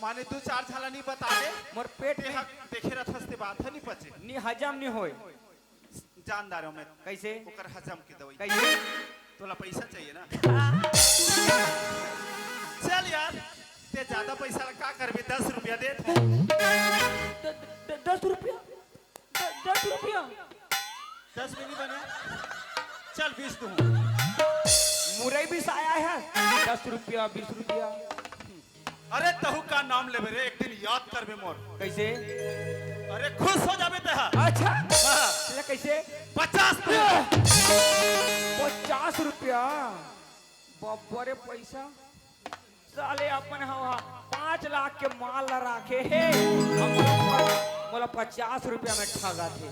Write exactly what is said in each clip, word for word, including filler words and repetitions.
माने दू चार झन ला नहीं बता दे। मोर पेट में देखे रथस ते बात ह नहीं पचे। नहीं हजम नहीं होय। जान डारेंव मैं। कैसे? ओकर हजम के दवाई। कैसे? तोला पैसा चाहिए ना? चल यार, ते ज्यादा पैसा ला का करबे, दस रुपया दे। द-, द-, दस रुपया? द-, दस रुपया? दस में नहीं बने, चल बीस दूँ। मुरई भी साया है, दस रुपया, बीस रुपया। अरे तहू का नाम लेबे रे, एक दिन याद करबे मोर। कैसे? अरे खुश हो जाबे तेहा। अच्छा। हाँ। ले कैसे? पचास रुपया। पचास रुपया? बब्बरे पैसा। साले अपन हवा पाँच लाख के माल ला राखे हे। अब मोला, मोला पचास रुपया में ठगा थे।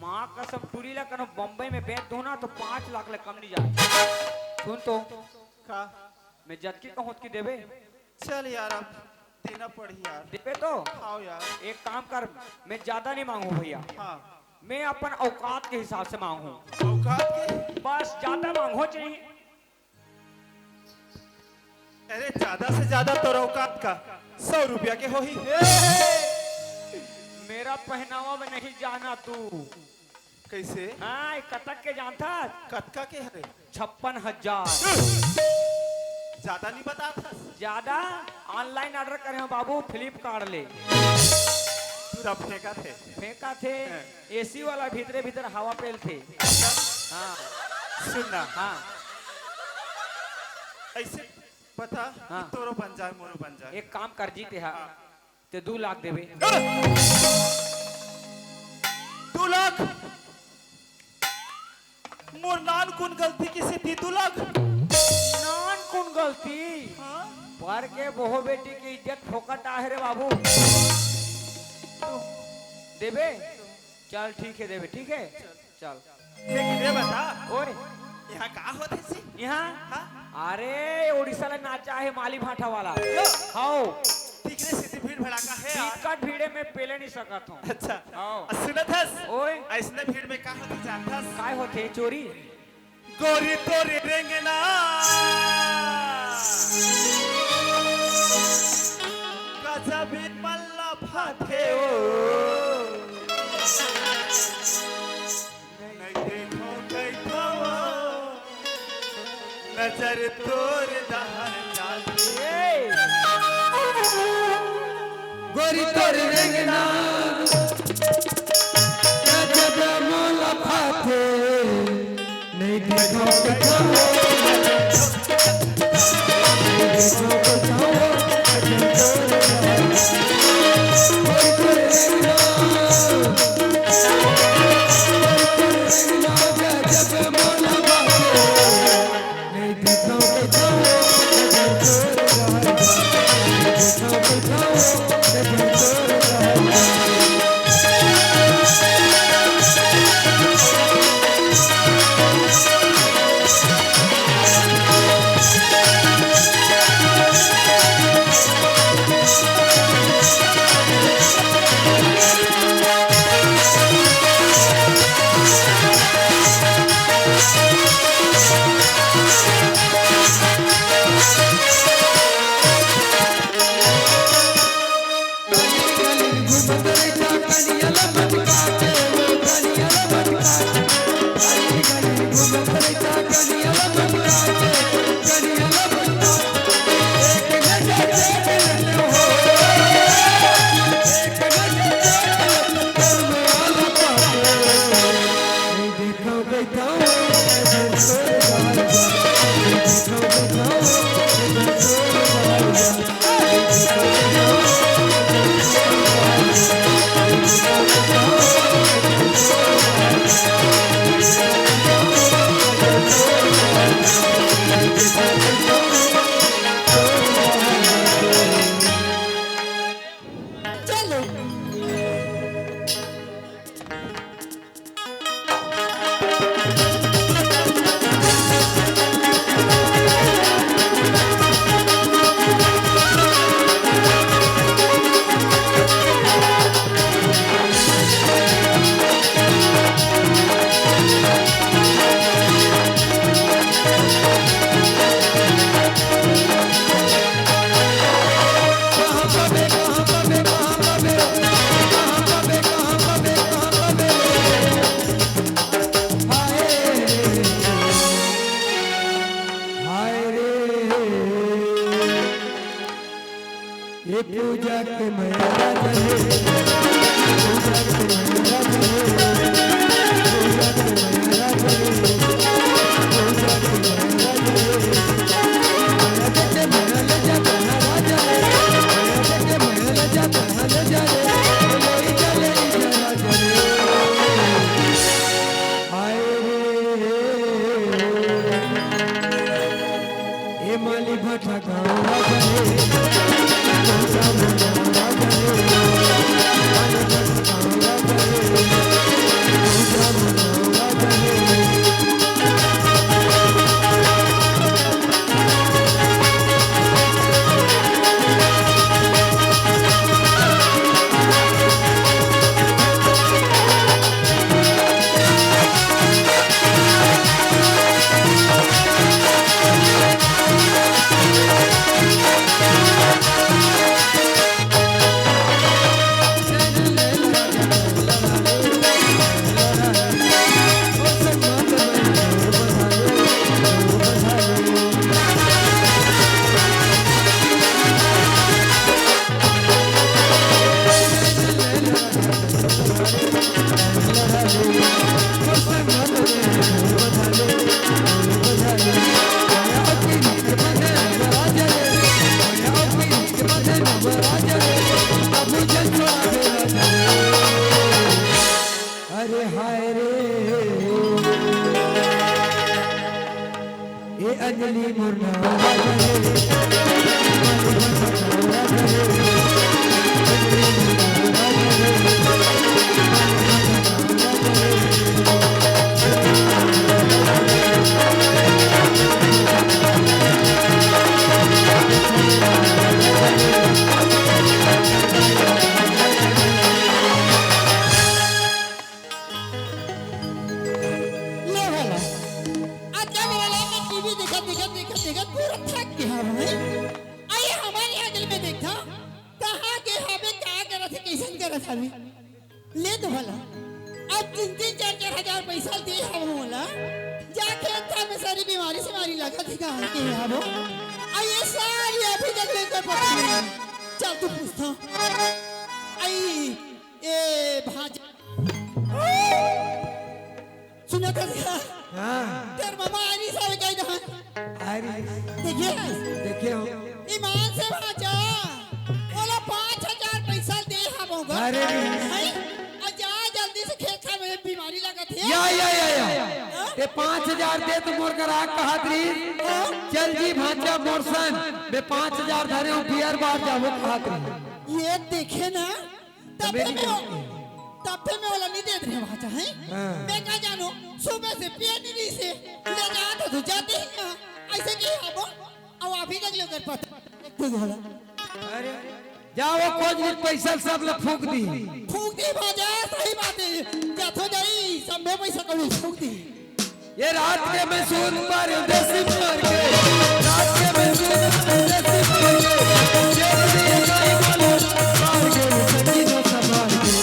माँ कसम टूरी ला कनो बम्बई में बेच दो ना तो पाँच लाख ले कम नहीं जाए। सुन तो। का? मैं जतकी कहूँ ओतकी देबे? चल यार, अब देना पड़ही यार। देबे तो? हाँ यार। एक काम कर, मैं ज्यादा नहीं मांगू भैया। हाँ। मैं अपन औकात के हिसाब से मांगू। औकात के? बस ज्यादा मांगो चाहिए। अरे ज्यादा से ज्यादा तोर औकात का सौ रुपया के होही। ए, मेरा पहनावा में नहीं जाना तू। कैसे? हाँ, ये कतक के जानथस? कतका के हरे? छप्पन हजार। ज्यादा नहीं बता था। ज्यादा? Online order करे हो बाबू, Flipkart ले। पूरा फेंका थे। फेंका थे। हाँ। AC वाला भीतरे भीतर हवा पेल थे। अच्छा। हाँ। सुनना। हाँ। ऐसे बता हाँ। कि तोरो बन जाए, मोरो बन जाए। एक काम कर जीते हा। हाँ। ते दू लाख देबे। दू लाख? मोर नान कुन गलती किसे दी दू लाख? नान कुन गलती? हाँ? पर के बहु बेटी के इज्जत फोकट आहे रे बाबू। देबे? चल ठीक है देबे, ठीक है? चल। लेकिन ये बता, ओए। यहाँ का होथे जी? यहाँ? हाँ? अरे, उड़ीसा ले नाचा है माली भाटा वाला। यो। हाओ। ठीक रे, सिद्धि भीड़ भड़ाका है यार। टिकट भीड़े में पेले नहीं सकत हूँ। अच्छा। हाओ। आ, सुनत हस? ओए। ऐसने भीड़ में का होथे जानत हस? काय होथे चोरी? गोरी तोरी रेंगना। गजब मल्ला फाथे ओ। नहीं देखो कइथो, नजर तोर डहर जाथे। ए! गोरी तोर रेंगना, गजब मोला भाथे। नहीं देखो कइथो, नहीं देखो कइथो, गोरी तोर रेंगना। अरे हाय रे, ए अंजलि मोर नाम। ले भला, आज का मेरा लइका टीवी देखत, देखत, देखत, देखत पूरा थक गे हवय। अरे हमारे यहाँ दिल में देखा, कहाँ गे हवे, का करत हे, कइसन करत हवे। ले तो भला, अब तीन तीन चार चार हजार पैसा दे हवं ओला, जाके था में सारी बीमारी से मारी लगत हे, कहाँ गे हवं। अरे ये सारी अभी तक लेकर पता नहीं। चल तू पूछता। आई, ए भांजा। सुनत हस का? हाँ। तोर मामा आरिस हवे कहि दहन। आरिस। देखे हस? देखे हों। ईमान से भांजा, ओला पाँच हजार पैसा दे हवं गा। अरे रे। हैं? अउ जा जल्दी से खेत खार में, बीमारी लगत हे। या, या, या, या। हाँ? ते पाँच हजार दे त मोर ग्राहक कहत रहिस। हाँ? चल जी भांजा मोर संग, मैं पाँच हजार धरे हों, बियर बार जाबो कहत रहिस। ये देखे ना, तभे में ओ-, तभे में ओला नइ देत रहेंव भांजा, हैं? हाँ। मैं का जानों, सुबह से पिए नइ रहिस हे, ले जात हे तो जाते ही ना, अइसे कहि हवं, अउ अभी तक ले ओकर पता नइ चला। अरे, जा ओ कोचगित पैसा ल सब ल फूंक दिही। फूंक दिही भांजा, सही बात हे, जाथों जाही, सब में पैसा कौड़ी फूंक दिही। ये रात के मैं सूत परदेसी मार के, रात के मैं सूत परदेसी मार के, देख लिए काई बोले, मार के सकी न संभाल के।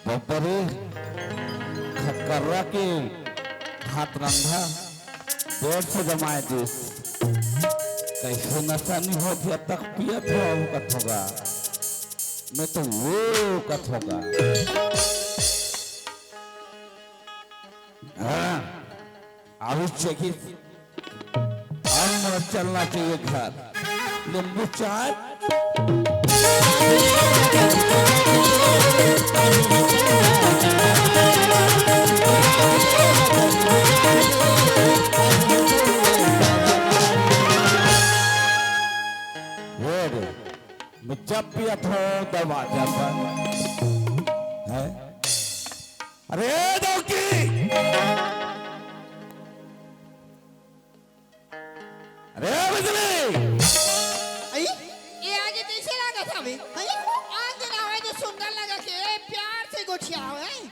बबरी खतकर्रा के हाथ रंधा पेट से जमाए दिस। कइसे नशा नइ होत हे, तक पियत हों, अउ कथों गा। मैं तो वो कथों गा। हाँ। आलू चेकिस। अब मोला चलना चाहिए घर। नींबू चाय। हे रे, मैं जब पियत हों दरवाजा पर। हैं? अरे दौकी! अरे हैं? आज दिन आवे जो सुंदर लगा के प्यार से गोठियावे, हैं?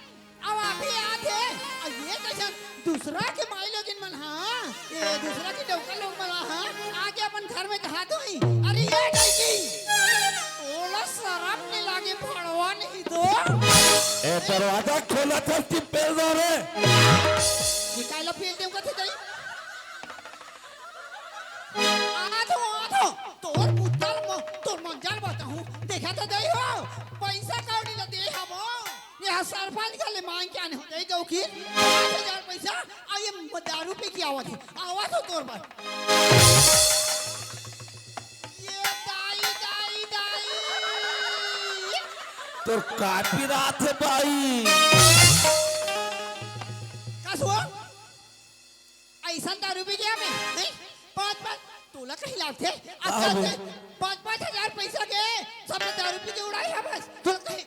अब अभी आथे, अब ये कैसन दूसरा के माई लोगिन मन, हाँ, ये दूसरा के डौका लोग मन, हाँ, आके अपन घर में कहा तो ही, अरे ये कैसी? ओला शरम नहीं लागे, भड़वा नहीं तो। ए, दरवाजा खोला था, चिप्पे रे। ये काला पेल देम कथे तई? आथो, आथो, तोर पुत्तर म-, तोर मंजल बताहूँ, देखा तो दई हो, पैसा कौड़ी ल दे हवो। ये सरपंच का ले मांग के आने हो, दई दो की, पाँच हजार पैसा, आ ये म-, दारू पी के आवत हे, आवत हो तोर बर। ये दाई, दाई, दाई। तोर का पिरात हे बाई? का सुआ? अइसन दारू पी गया मैं, नहीं? पाँच, पाँच, तोला कहीं लागथे? अच्छा, बाबू। अच्छा, पाँच, पाँच हजार पैसा के, सब दारू पी के उड़ाई है बस। तोला कहीं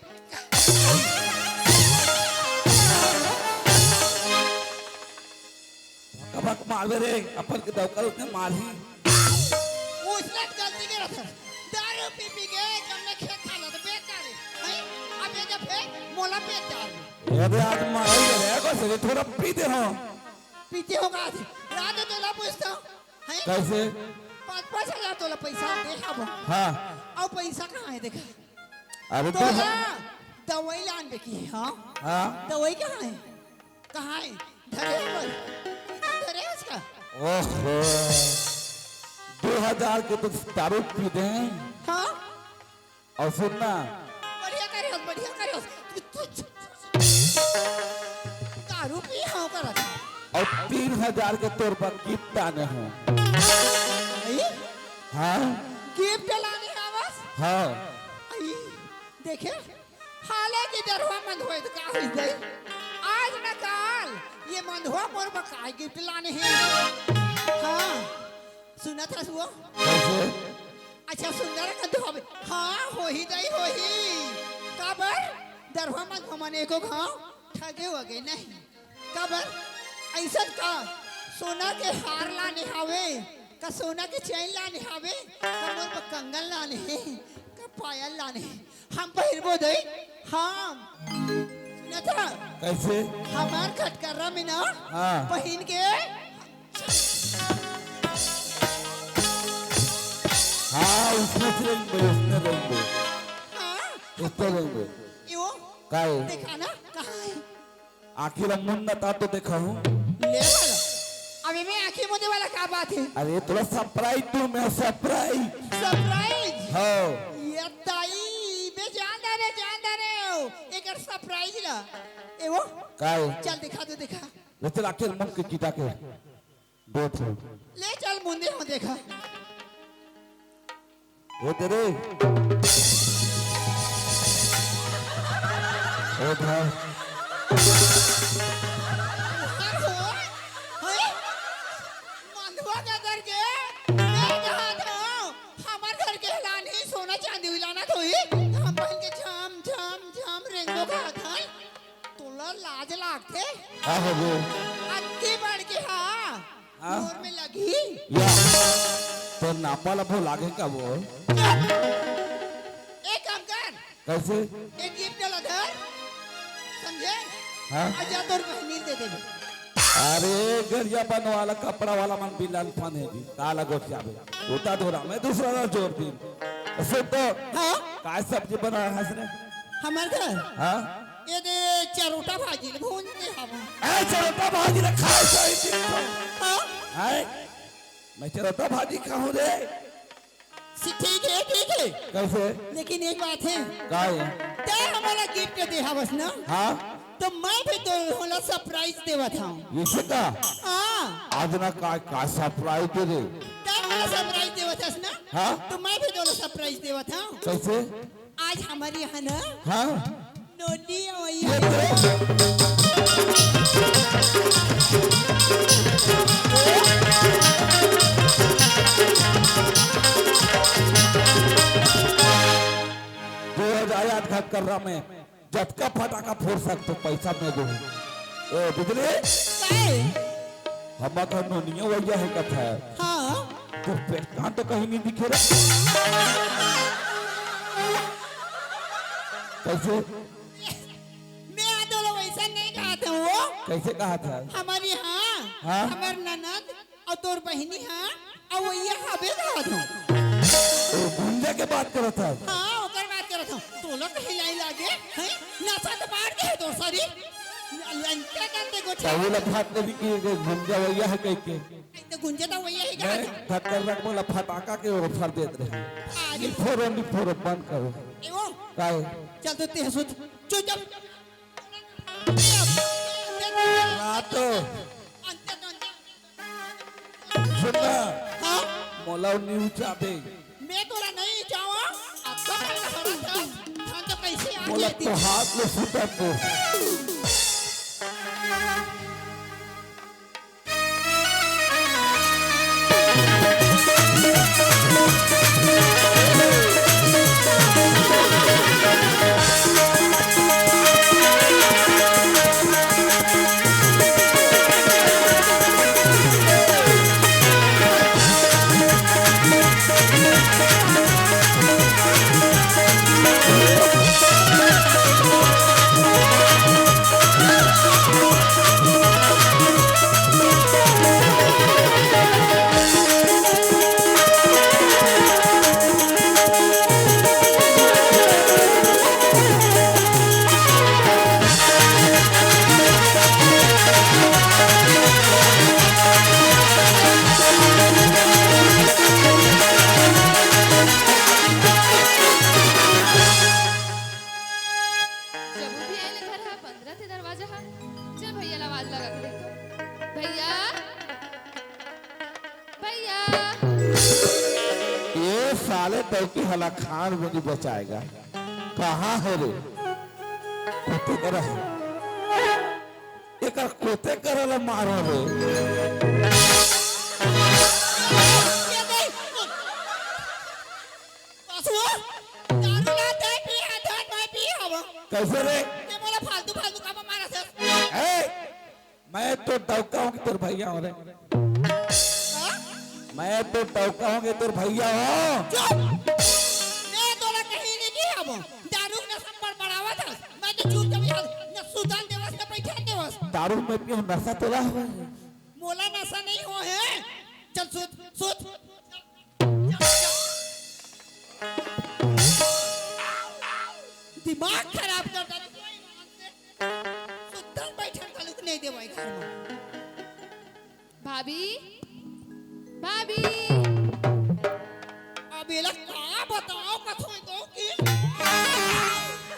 कबक मारबे रे, अपन के दौकर उसने मारही। उसने गलती के रखा। दारू पी पी के जब मैं खेत खाना तो बेच डाले। हैं? अब ये जब है, मोला बेच डाले। ये दे आज मारो ये रे, को से थोड़ा पी दे हो। पीते हो का आज? रात में तोला पूछता हूँ, हैं? कैसे? पाँच, पाँच हजार तोला पैसा दे हवो। हाँ। अब पैसा कहाँ है देखा? अरे तो तोला दवाई लान बेकी है, हाँ? हाँ। दवाई कहाँ है? कहाँ है? धरे हो बस। धरे हो उसका? ओहो। दो हजार के तो दारू पी दे। हाँ? और सुन ना। बढ़िया करे हो, बढ़िया करे हो। दारू पी हाँ करत। और तीन हजार के तोर पर गिफ्ट लाने हो। नहीं? हाँ? गिफ्ट लाने आवस? हाँ। आई, देखे? हालांकि दरवा मंद होए तो का होई गई? आज न काल ये मंदवा मोर बर काय गिफ्ट लाने हे। हाँ, सुनत हस वो? कैसे? अच्छा, सुंदर का तो हवे। हाँ, होही दई होही। काबर? दरवा मंदवा मन एको घाव ठगे वगे नहीं। काबर? अइसन का सोना के हार लाने हावे, का सोना के चैन लाने हावे, का मोर बर कंगन लाने हे, का पायल लाने हे। हम पहिरबो दई, हम। सुनत ह? कैसे? हमार खटकर्रा में ना हाँ। पहिन के। हाँ, उसने से रेंगबे, उसने रेंगबे। हाँ। उसने रेंगबे। यो। काय? देखा ना, कहाँ है? आँखी ला मुंद न ता तो देखा हूँ। ले वाला। अबे मैं आँखी मुंदे वाला का बात है? अरे थोड़ा सरप्राइज दूँ मैं, सरप्राइज। सरप्राइज? हाँ। ये ताई, बे जान दे रे, जान दे रे। एक सरप्राइज ला। ए वो? काय? चल दिखा दे, दिखा। ले चल आँखी ला मुंद के किता के। दो ठो। ले चल मुंदे हो देखा। वो तेरे। वो था। अरे हो, हैं? मंदवा के घर के, मैं कहा था, हमार घर के लाने सोना चांदी लाना तो ही, हम पहन के झम, झम, झम रेंगो का था। तोला लाज लागथे? का होगे? अतकी बड़के हा, हाँ? मोर में लगही? या, तोर नापा ला भुला गे का वो? एक काम कर। कैसे? एक गिफ्ट ला धर, समझे? हाँ? आजा तोर बहिनी दे देबे। अरे, गरिया बन वाला, कपड़ा वाला मन बिलन फन हे जी, काला गोठियाबे। उता धोरा, मैं दूसरा ला जोर दी। सुन तो, हाँ? काय सब्जी बनाया है इसने? हमार घर? हाँ? ये दे चरोटा भाजी ले भून दे हम। ए, चरोटा भाजी ले खाए सही ठीक तो। हाँ? हैं? मैं चरोटा भाजी खाहूँ रे। सी-, ठीक है, ठीक है। कैसे? लेकिन एक बात है। का है? तैं हमारा गिफ्ट दे हवस ना? हाँ? तो मैं भी तो होला सरप्राइज देवत हूँ। ये से का? हाँ। आज ना का, का सरप्राइज दे दे। तैं मला सरप्राइज देवत हस ना? हाँ? तो मैं भी तोला सरप्राइज देवत हूँ। कैसे? आज हमारे यहाँ ना हाँ। नोनी आई ये है। तो दो हजार याद घट कर रहा मैं। जतका फटाका फोड़ सकथो, पैसा मैं दूँ। ए, बिजली? काय? हमर घर नोनिया वैया है कथा। हाँ। तोर पेट कान तो कहीं नहीं दिखे रे। कइसे? मैं आ तो वइसन नइ कहत हँव। कइसे कहत हस? हमर इहाँ, हाँ? हमर ननद अउ तोर बहिनी ह, अउ वइया हबे कहत हँव। ओ, गुंजा के बात करत हस? हाँ, ओकर बात करत हँव। तोला कहीं लाई लागे, हैं? नसा तो बाढ़ गे हे तोर शरीर। लंका करते गोठिया। तहूँ ला फाट ले कि गुंजा वइया हे कहिके। त गुंजा त वइया हे का? नहीं, खतरनाक मोला फटाका के offer देत रहे। अरे। निफोरो, निफोरो, बंद करो। ए वो। काय? चल तो तें सुत। चुप, चुप। रातो। सुन ना। हाँ? मोला नींद आथे। मैं तोला नइ जावँव। अब तो पहले हरा था। हम तो कइसे आ मोला गए थे? तो हाथ ले सुता तो। जब भी आए ले घर हा बंद रथे दरवाजा हा। चल भइया ला आवाज लगा के देखो। भइया, भइया। ये साले टौकी हला खान में नहीं बचाएगा। कहाँ हे रे? कुत्ते का रहे। एकर कोते करे ला मारो रे। ये देख। पासू, दारू ला तैं पी, हाथ हाथ मैं पी हवं। कइसे रे? ते मोला फालतू, फालतू का मारा से। ए, मैं तो डौका हूँ कि तोर भइया हूँ रे। हाँ? मैं तो डौका हूँ कि तोर भइया हूँ। चुप! मैं तोला कहीं नहीं की हवं। दारू के नशा में बड़बड़ावत हस। मैं तो चुपचाप यहाँ न सुतन देवस, न बैठन देवस। दारू मैं पीहूँ, नशा तोला होय हे। मोला नशा नहीं होय हे। चल सुत, सुत। दिमाग खराब कर डाले। सुतन बैठन घलुक नहीं देवय घर में। भाभी, भाभी। अब एला का बताओ, कथों को कि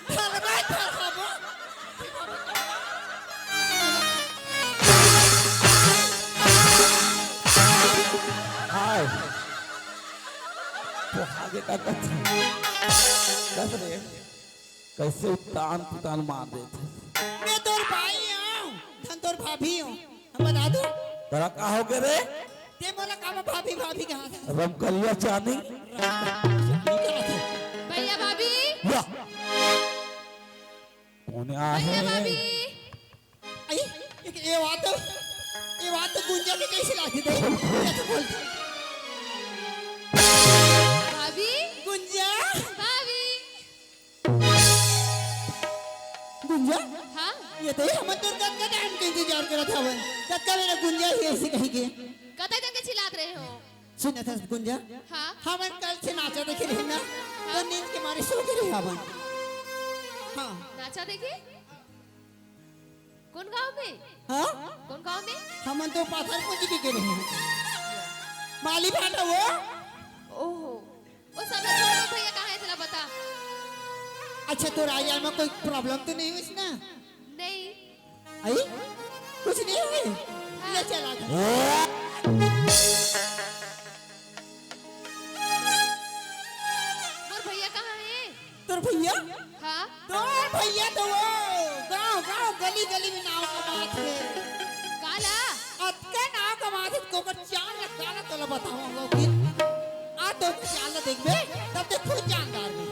ढलबे ढलबो। हाय। तो आगे का कथों? कस रे? कइसे उतान पुतान मार देथे। मैं तोर भाई हूँ, धन तोर भाभी हूँ। हम बता दूँ। तोला का हो गे रे? ते मोला का भाभी, भाभी कहा था? रमकलिया चानी। भइया भाभी। या। कोन आ भइया हे? भाभी। अई, ये, ये बात तो, ये बात तो गुंजा के कइसे लागे दे? ये तो बोल। भाभी। गुंजा। भाभी। गुंजा? हाँ? ये तो हमन तोर कतका टाइम के इंतजार करत हवन। कतका बेरा गुंजा ही अइसे कहिके। कतका दिन के चिल्लात रहे हो? सुन ना गुंजा। हाँ? हमन कल से नाचा देखे रहे ना, तो हाँ? नींद के मारे सो गे रहे हवन। हाँ। नाचा देखे? कोन गांव में? हाँ? कोन गांव में? हमन तो पाथरकुंजी के गे रहे हन। माली भांटा वो? ओहो। ओ सब ला छोड़ दो भइया, कहाँ हे तेला बता। अच्छा, तोर आए जाए में कोई problem तो नहीं होइस ना? नहीं। अई? कुछ नहीं होइस? हाँ। ले चल आगे। मोर भइया कहाँ हे? तोर भइया? हाँ। तोर भइया तो वो गांव गांव गली गली में नाव कमात हे। काला? अतका नाव कमात हे, ओकर चाल ला काला तोला बतावंव कि आ तो चाल ला देखबे, तब ते खुद जान डारबे।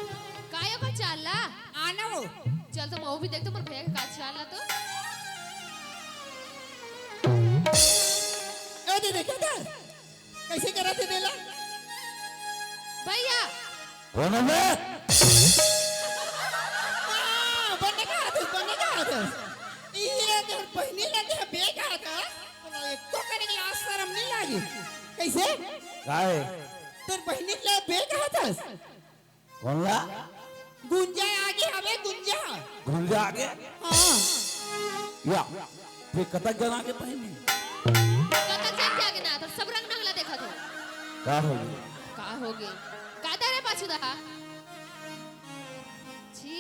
काय ओकर चाल ला? आना वो। चल तो मैं वो भी देख तो मोर भइया के का चाल ला तो। ए दे देखे तो? कइसे करत हे तेला? भइया। कोन हे बे? हाँ, बने कहत हस, बने कहत हस। ये तोर बहिनी ला ते बे कहत हस, तोला एको कने के लाज शरम नइ लागे। कइसे? काय? तोर बहिनी ला बे कहत हस? कोन ला? गुंजा आगे हवे, गुंजा। गुंजा आगे? हाँ। या, फेर कतक झन आगे बहिनी? कतक झन के आगे ना, तोर सब रंग नंग ला देखत हो। का होगे? का होगे? का दे रे पाछू दहा? छी।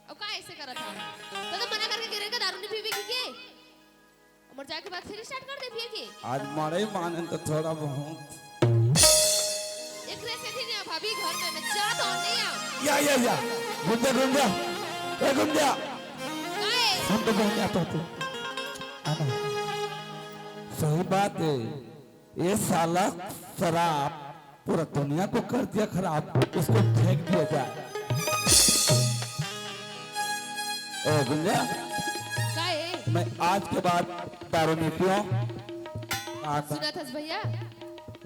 अब का अइसे करत हस? त तो मना करके गे रहेन का दारू नइ पीबे कहिके? अउ मर जाए के बाद फेर start कर दे पिए के? आज मरई मानेन त थोड़ा बहुत। एकरे सेती नइ आंव भाभी घर में, मैं जात हंव, नइ आंव। या, या, या। गुंजा, गुंजा। ए, गुंजा। काय? सुन तो, बहिनी, आ तो तू। आना। सही बात हे। ये साला शराब पूरा दुनिया को कर दिया खराब, इसको फेंक दिया जाए। ए गुंजा, काय? मैं आज के बाद दारू नइ पीऊं। आ, सुनत हस भइया?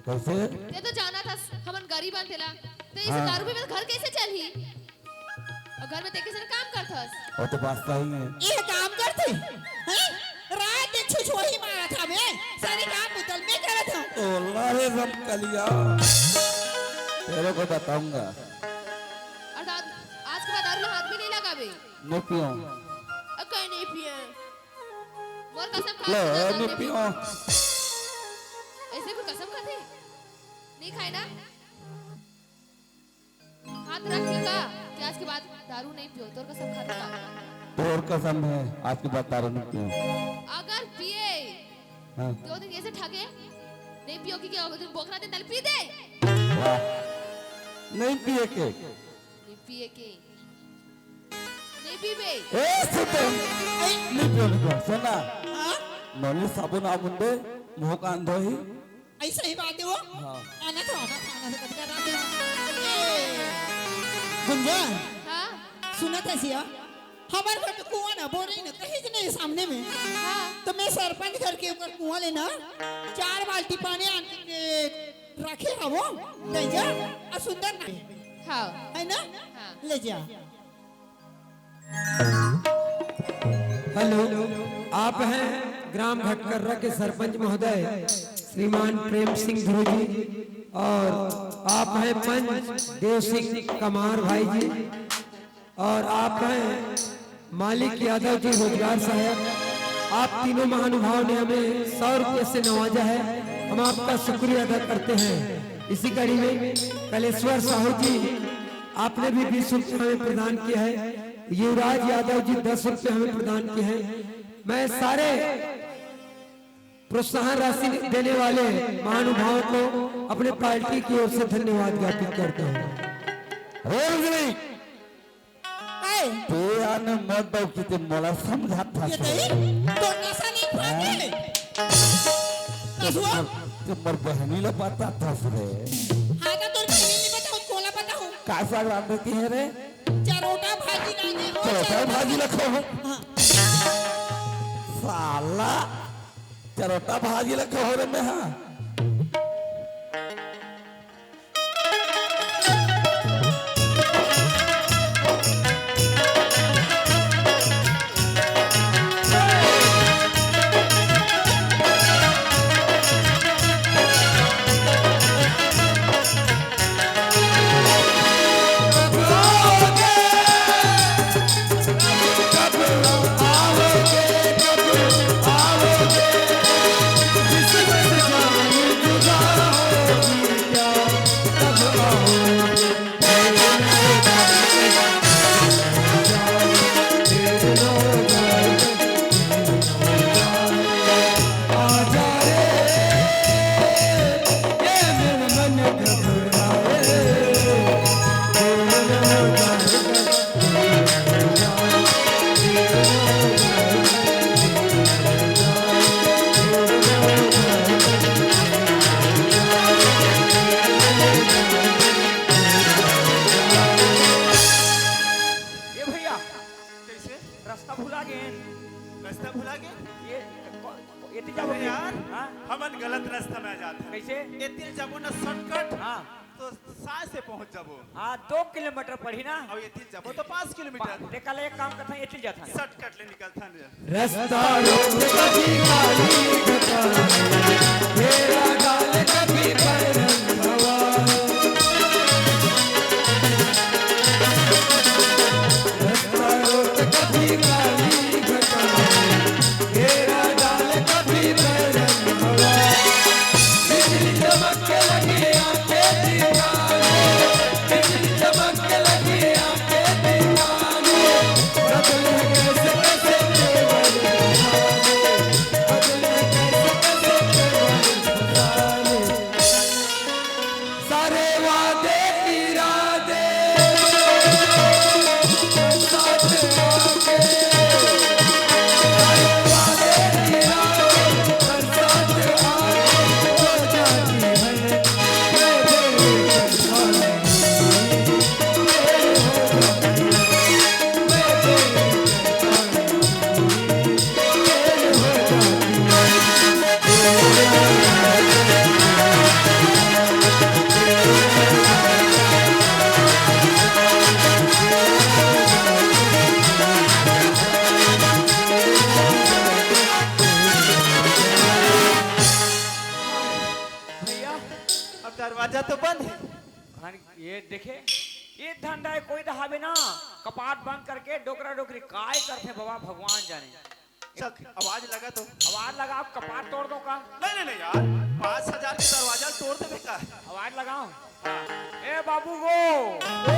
कइसे? ते तो जानत हस, हमन गरीब हन तेला, त अइसे हाँ। दारू पीबे त घर कइसे चलही? अउ घर में ते कइसे काम करथस? वो तो बात सही हे। ये काम करथे? हैं? रात दिन छुछुही मारत हवे, सारे काम बुता ल मैं करत हंव। ओला रे रमकलिया, तेरे को बताऊंगा। अउ दाद-, आज के बाद दारू ला हाथ भी नइ लगाबे। नइ पीऊं। अ, कहीं नइ पिए। मोर कसम खा ले, के बता, नइ नइ पीऊं। अइसे कोई कसम खाथे? नइ खाय ना? हाथ रख के का कि आज के बाद दारू नइ पीओं, तोर कसम खाथंव का? तोर कसम हे, आज के बाद दारू नइ पीओं। अगर पिए, हाँ। त ओ दिन अइसे ठगे, नइ पीओं कहिके, ओ दिन बोकरा दिन दारू पी दे। वाह। नइ पिए के। नइ पिए के। नइ पीबे। ए, सुन तो। ए, नइ पीओं, नइ पीओं। सुन ना। हाँ? नोनी साबुन आ मुंदे, मुंह कान धोही। अइसे ही बात हे वो। हाँ। आना तो, आना तो, आना तो, कतका बात हे। ए, गुंजा। हाँ? सुनत हस या? हमर घर में कुआं ना, बोरिंग ना, कहीं नइ हे सामने में। हाँ। त मैं सरपंच घर के ऊपर कुआं ले ना, चार बाल्टी पानी आन के रखे हवंव, ले जा, अउ सुंदर ना। हाँ। हे ना? हाँ। ले जा। हेलो, आप हैं ग्राम घटकर्रा के सरपंच महोदय श्रीमान प्रेम सिंह ध्रुव जी, और आप हैं पंच देव सिंह कमार भाई जी, और आप हैं मालिक यादव जी रोजगार सहायक। आप तीनों महानुभाव ने हमें सौ रुपये से नवाजा है, हम आपका शुक्रिया अदा करते हैं। इसी कड़ी में कलेश्वर साहू जी, आपने भी बीस रुपये हमें प्रदान किया है। युवराज यादव जी दस रुपये हमें प्रदान किए हैं। मैं सारे प्रोत्साहन राशि देने वाले महानुभावों को अपने पार्टी की ओर से धन्यवाद ज्ञापित करता हूँ। रोल गिरी। ए। ते आने मत दो कि ते मोला समझात हस ये रे। दई, तो नशा नहीं खाते। हैं? कसुआ? ते मोर बहिनी ला बतात हस रे। हाँ, तो तोर बहिनी नहीं बताऊँ, कोला बताऊँ। का साग रांधे के हे रे? चरोटा भाजी रांधे हो, चरोटा चरोटा। भाजी ला खाहूँ। हाँ। साला, चरोटा भाजी ला खाहूँ रे मैं, हाँ। ए भैया, कइसे? रास्ता भुला गेन। रास्ता भुला गेन? ये, को-, को-, एती जाबो अरे यार, हाँ? हमन गलत रास्ता में आ जात हन। कइसे? एती जाबो ना shortcut। हाँ। तो साय से पहुंच जाबो। हाँ, दो किलोमीटर पड़ही ना। अउ एती जाबो तो पाँच किलोमीटर। पा-, तेकर ले एक काम करथन, एती जाथन। शॉर्टकट ले निकलथन। रस्ता रोक कभी काली घटा, घेरा डाल कभी बैरन हवा। रस्ता रोक कभी काली घटा, घेरा डाल कभी बैरन हवा। बिजली चमक के लगी आंखें दिखाने, बिजली चमक के लगी आंखें दिखाने। बदले कैसे कैसे तेवर जमाने, बदले कैसे कैसे तेवर जमाने। सारे वादे इरादे साथ आके, सारे वादे इरादे साथ आके, हो जाती है। भैया, अब दरवाजा तो बंद है। खान, ये देखे, ये धंधा है, कोई तो हावे ना, कपाट बंद करके डोकरा डोकरी काय करथे बाबा, भगवान जाने। चल, आवाज लगा तो। आवाज लगा, आप कपाट तोड़ दो का? नहीं, नहीं, नहीं यार, पाँच हजार के दरवाजा तोड़ देबे का? आवाज लगाओ। ए बाबू गो, ए!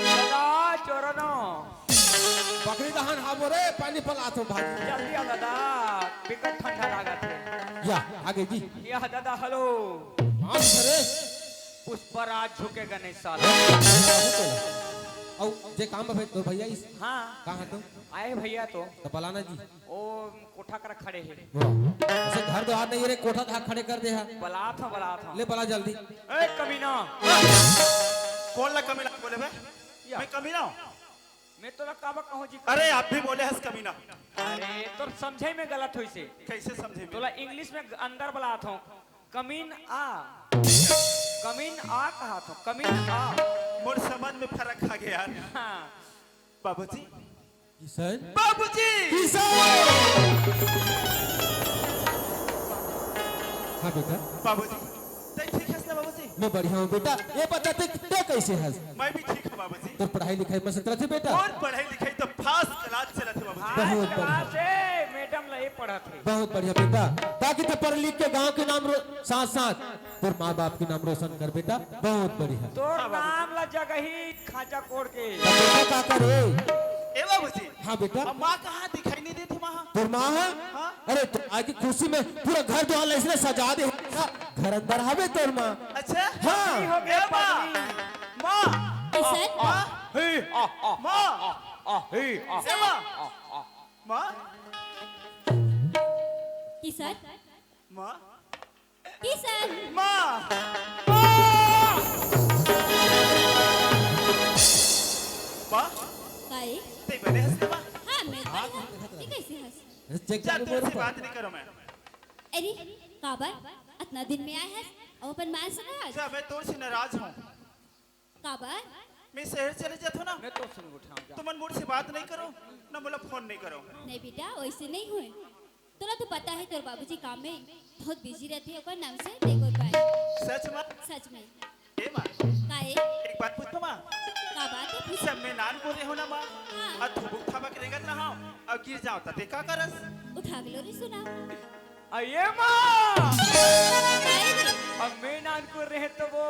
दादा चोरनो, बकरी दहन हाबो रे, पानी पलाथो भाई। जल्दी आ दादा, बिकट ठंडा लागत हे। या, आगे जी। या दादा, हेलो। माफ करे। पुष्पराज झुकेगा नहीं साला। अउ जे काम बा तोर भैया इस हाँ। कहाँ तो? आए भैया तो। तो बलाना जी। ओ कोठा कर खड़े हे। वाह। ऐसे घर द्वार नहीं रे, कोठा था खड़े कर दे हा। बलात हँव, बलात हँव। ले बला जल्दी। ए कमीना। कौन ला कमीना बोले बे? या। मैं कमीना हूँ? मैं तोला काबर कहूँ जी? अरे आप भी बोले हस कमीना। अरे तोर समझे में गलत होइसे। कैसे समझे में? तोला English में अंदर बलात हँव। Come in आ। Come in आ कहात हँव, come in आ। मोर समझ में फरक आ गे यार। हाँ। बाबूजी। किशन। बाबूजी। किशन। हाँ बेटा। बाबूजी, तैं ठीक हस ना बाबूजी? मैं बढ़िया हूँ बेटा। ये बता तैं, तैं कैसे हस? मैं भी ठीक हूँ बाबूजी। तोर पढ़ाई लिखाई मस्त चलत हे बेटा? मोर पढ़ाई लिखाई तो first class चलत हे बाबूजी। बहुत बढ़िया। Class हे, मैडम ला ये पढ़त हे। बहुत बढ़िया बेटा, ताकि तैं पढ़ लिख के गांव के नाम रो-, साथ साथ तोर माँ बाप के नाम रोशन कर बेटा। बहुत बढ़िया। तोर नाम ला जगही खांचा कोड़ के। तो बेटा का करे? ए बाबूजी। हाँ बेटा। अब माँ कहाँ दिखाई नहीं देती माँ? तोर माँ है? हाँ। अरे तो आज की खुशी में पूरा घर द्वार ला इसने सजा दे। घर अंदर हवे तोर माँ। अच्छा? हाँ। पत्नी हो गया, ए माँ। पत्नी। माँ। किशन? माँ। हे, आ, आ, माँ। आ, आ, आ, हे, आ, ए माँ। आ, आ। माँ। किशन? माँ। किशन। माँ। माँ। माँ। काहे? तैं बने हस ना माँ? हाँ, मैं बने हँव। तैं कैसे हस? चेक जा, चालू तोर से बोल। बात नहीं करो मैं। अरे, काबर? अतना दिन में आए हस, अब अपन मान से नाराज? जा, मैं तोर से नाराज हूँ। काबर? मैं शहर चले जात हूँ ना। मैं तो सुन उठाऊँ जा। तुमन मोर से बात नहीं करो, ना मोला फोन नहीं करो। नहीं बेटा, वैसे नहीं होय। तोला तो पता है तोर बाबूजी काम में बहुत बिजी रहते हैं, ओकर नाम से नहीं कर पाए। सच में? सच में। ए माँ। काहे? एक बात पूछो माँ। का बात है? पूछ। सब मैं नानकुन रहेंव ना माँ। हाँ। अउ थुबुक थाबक रेंगत रहंव, अउ गिर जांव त तैं का करस? उठा के लोरी सुना। अये माँ! काहे रे? अब मैं नानकुन रहेंव त वो।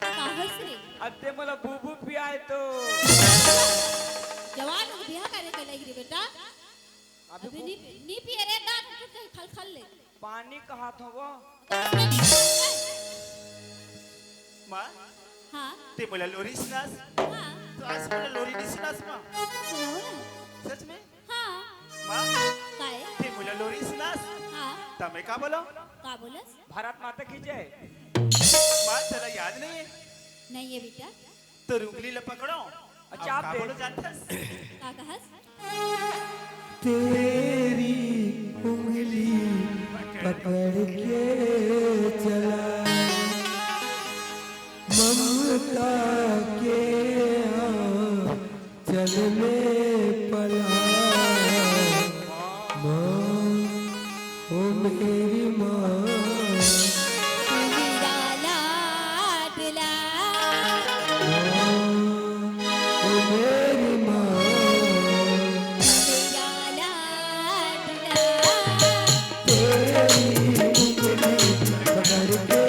का होइस रे? अब तैं मोला बूबू पियाए तो। जवान हो, बिहा करे के लइक रे बेटा। अभी अभी खूब नी, नी पिए रे, ना, खल, खल ले। पानी कहात हँव वो। माँ, हाँ। तैं मोला लोरी सुनास? हाँ। त आज मोला लोरी नहीं सुनास माँ। सुनाओ ना। सच में? हाँ। माँ, काहे? तैं मोला लोरी सुनास? हाँ। त मैं का बोलँव? का बोलस? भारत माता की जय। माँ, तोला याद नहीं है? नहीं है बेटा। तोर उंगली ला पकड़ँव। अच्छा, अब आप का दे। बोलँव जानथस? का कहस? तेरी उंगली पकड़ के चला, ममता के आंचल में पला, माँ, ओ मेरी माँ। मेरा लाडला। माँ, ओ मेरी माँ। मेरा लाडला। तेरी उंगली पकड़ के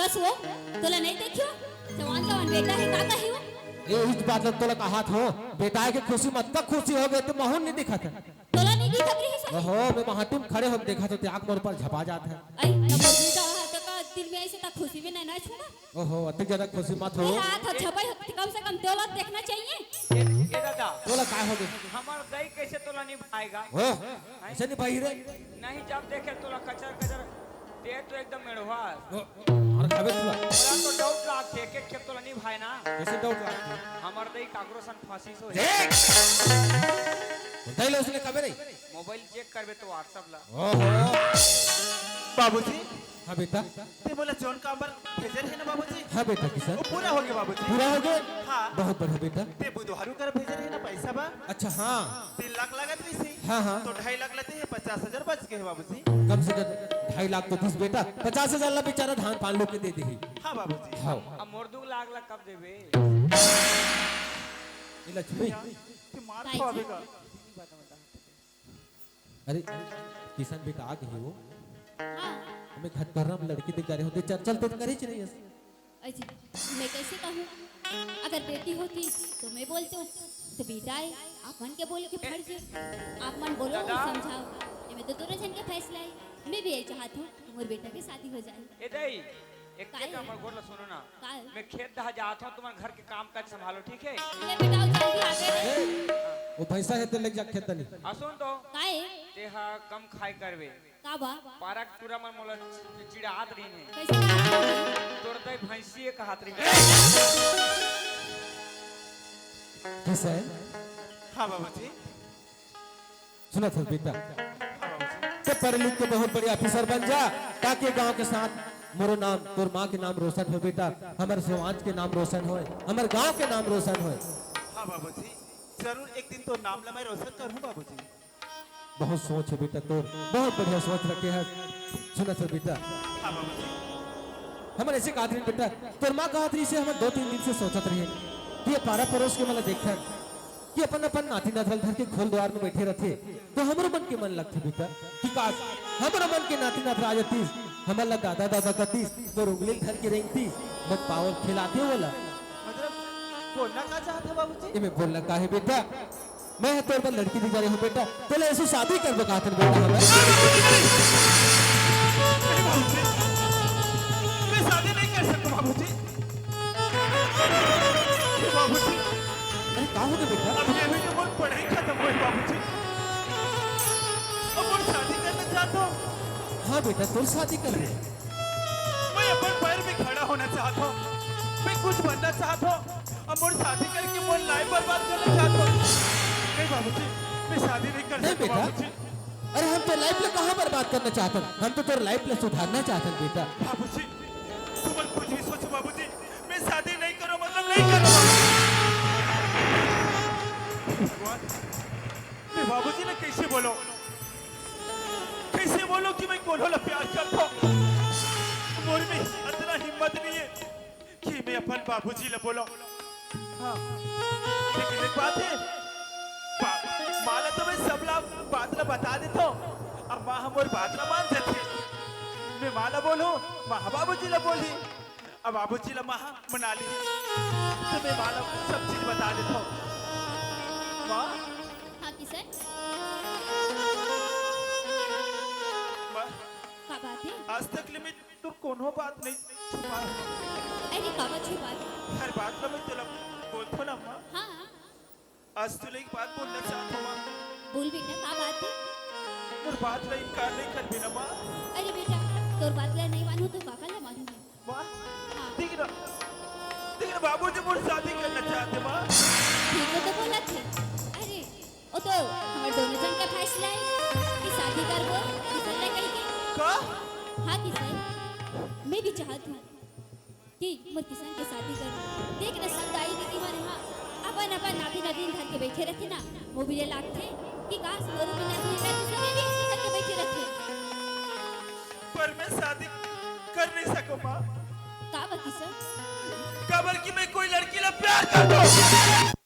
कस वो? तोला नहीं देखियो? जवान जवान बेटा हे, का कही वो? ए, इस बात ला तोला कहात हो, बेटा के खुशी म अतका खुशी हो गे, त महू ल नइ दिखत हे। तोला नइ दिखत रहिस हे? ओहो, मैं माटी म खड़े होके देखत हों, त आँख मोर ऊपर झपा जात हे। अई, त मोर बेटा हा, त का दिल में अइसे त खुशी में नैना छूबा? ओहो, अतिक ज्यादा खुशी मत हो। ए, हाथ ह झपा होथे, कम से कम तोला देखना चाहिए। ए, ए दादा, तोला काय हो गे? हमर दई कइसे तोला निभाएगा? हो? हैं? अइसे निभाही रे? नहीं, जब देखे तोला कचर कचर ते तो एकदम मेढ़वा। ओ, मार खाबे तोला। तोला तो doubt लागथे, एक एक खेप तोला नइ भाय ना। कइसे doubt लागथे? हमर दई काकरो सन फंसिस होही। देख! दई ला उसने कबे नहीं? Mobile check करबे तो WhatsApp ला। ओहो। बाबूजी। हाँ बेटा। ते मोला जौन काम बर भेजे रहे ना बाबूजी? हाँ बेटा, किसन। वो पूरा हो गे बाबूजी। पूरा हो गे? हाँ। बहुत बढ़िया बेटा। ते बुधवारू कर भेजे रहे ना पैसा बा? अच्छा, हाँ। तीन लाख लागत रहिस हे। हाँ, हाँ। तो ढाई लाख लेते हैं, पचास हजार बच गे हे बाबूजी। कम से कम ढाई लाख तो दिस बेटा, पचास हजार ला बेचारा धान पान लोग के दे देही। हाँ बाबूजी। हाँ। अब मोर दू लाख ला कब देबे? ए लक्ष्मी। ते मार खाबे का? अरे, किसन बेटा आ गे हे वो। हाँ। हमें घर पर हम लड़की देख रहे होते, चल, चल, तो करे च नहीं है। अजी, मैं कैसे कहूँ? अगर बेटी होती तो मैं बोलती हूँ, तो बेटा हे, आप मन के बोले के फर्ज हे। आप मन बोलो, दादा। समझाओ, एमे तो दोनों झन के फैसला हे। मैं भी यही चाहत हूँ कि मोर बेटा के शादी हो जाए। ए दई, एक काहे? एक हमर गोठ ला सुनो ना। काहे? मैं खेत डहा जात हूँ, तुम्हारे घर के काम काज संभालो, ठीक है? ले बेटा, जल्दी आ गए। ए, वो भैंसा हे, ते लेके जा खेत डहा। आ सुन तो। काहे? ते हा कम खाए करबे। का बा? पारा के टूरा मन मोला चि-, चिढ़ात रहिन हे। कैसे चिढ़ात रहिन हे? तोर दई भैंसिए कहत रहिन हे। किसन? हाँ बाबूजी। सुनत हस बेटा? हाँ बाबूजी। ते पढ़ लिख के बहुत बड़े officer बन जा, ताकि गांव के साथ मोरो नाम, तोर माँ के नाम रोशन होय बेटा, हमर समाज के नाम रोशन होय, हमर गांव के नाम रोशन होय। हाँ बाबूजी, जरूर एक दिन तोर नाम ला मैं रोशन करहूँ बाबूजी। बहुत सोच हे बेटा तोर, बहुत बढ़िया सोच रखे हस। सुनत हस बेटा? हाँ बाबूजी। हमन अइसे कहत रहिन बेटा, तोर माँ कहत रहिस हे, हमन दो तीन दिन से सोचत रहिन कि ये पारा परोस के मन ला देखथन कि अपन अपन नाती नातरा ल धर के खोल दुवार में बइठे रथे, तो हमरो मन के मन लगथे बेटा कि काश हमरो मन के नाती नातरा आ जतिस, हमन ला दादा दादा कतिस, मोर उंगली ल धर के रेंगतिस, मोर पाँव ल खिलाते वाला। मतलब, बोलना का चाहत हे बाबूजी? एमे बोलना का हे बेटा? मैं ह तोर बर लड़की दे जा रहे हूँ बेटा, तोला ऐसे शादी कर बकाथन बेटा हमन। नहीं बाबूजी, मैं शादी नहीं कर सकता बाबूजी। बाबूजी, अरे का हो गया बेटा? अब ये भी तो मोर पढ़ाई खत्म हुई बाबूजी। अब मोर शादी करना चाहता हूँ। हाँ बेटा, तोर शादी कर ले। मैं अपन पैर में खड़ा होना चाहता हूँ, मैं कुछ बनना चाहता हूँ। अब मोर शादी करके मोर लाइफ बर्बाद करना चाहता हूँ। नहीं बाबूजी, मैं शादी नहीं कर नहीं सकता बेटा। बाबूजी। अरे हम तो लाइफ ला कहाँ बर्बाद करना चाहतन, हम तो तोर लाइफ ला सुधारना चाहतन बेटा। बाबूजी, तुमन कुछ भी सोचो बाबूजी, मैं शादी नहीं करूँ, मतलब नहीं करूँ। भगवान, मैं बाबूजी ने कैसे बोलो, कैसे बोलो कि मैं कोनो ला प्यार करता हूँ? मोर में इतना हिम्मत नहीं है कि मैं अपन बाबूजी ला बोलो। हाँ, लेकिन एक बात है, बा-, माँ ला तो मैं सब ला बात ला बता देता हूँ। अब माँ हमर बात ला मान जाती। मैं माँ ला बोलूँ, माँ बाबूजी ला बोली। अब बाबूजी ला माँ मना ली, तो मैं माँ ला सब चीज बता देता हूँ। माँ। हाँ किशन। माँ। का बात है? आज तक ले मैं तोर कोनो बात नहीं छुपाए। अरे काबर छुपाए? हर बात ला मैं तोला बोलथो ना माँ। हाँ। आज तोला एक बात बोलना चाहत हूँ माँ। बोल बेटा, का बात है? मोर बात ला इनकार नहीं करबे ना माँ। अरे बेटा, तोर बात ला नहीं मानू तो काकर ला मानू मैं? माँ, हाँ। देख ना, देख ना बाबूजी मोर शादी करना चाहते माँ। ठीक है तो बोला थे। अरे ओ तो हमर दोनों जन का फैसला है कि शादी करबो किशन ला कहिके। का? हाँ किशन, मैं भी चाहत हूँ कि मोर किशन के शादी करबो। देख ना सब दाई दीदी मन ह अपन अपन नाती नातिन धर के बैठे रथे ना, मोबिले लागथे कि काश मोरो भी नाती नातिन सब भी ऐसे करके बैठे रथे। पर मैं शादी कर नहीं सकूँ माँ। काबर किशन? काबर कि मैं कोई लड़की ला प्यार करता हूँ।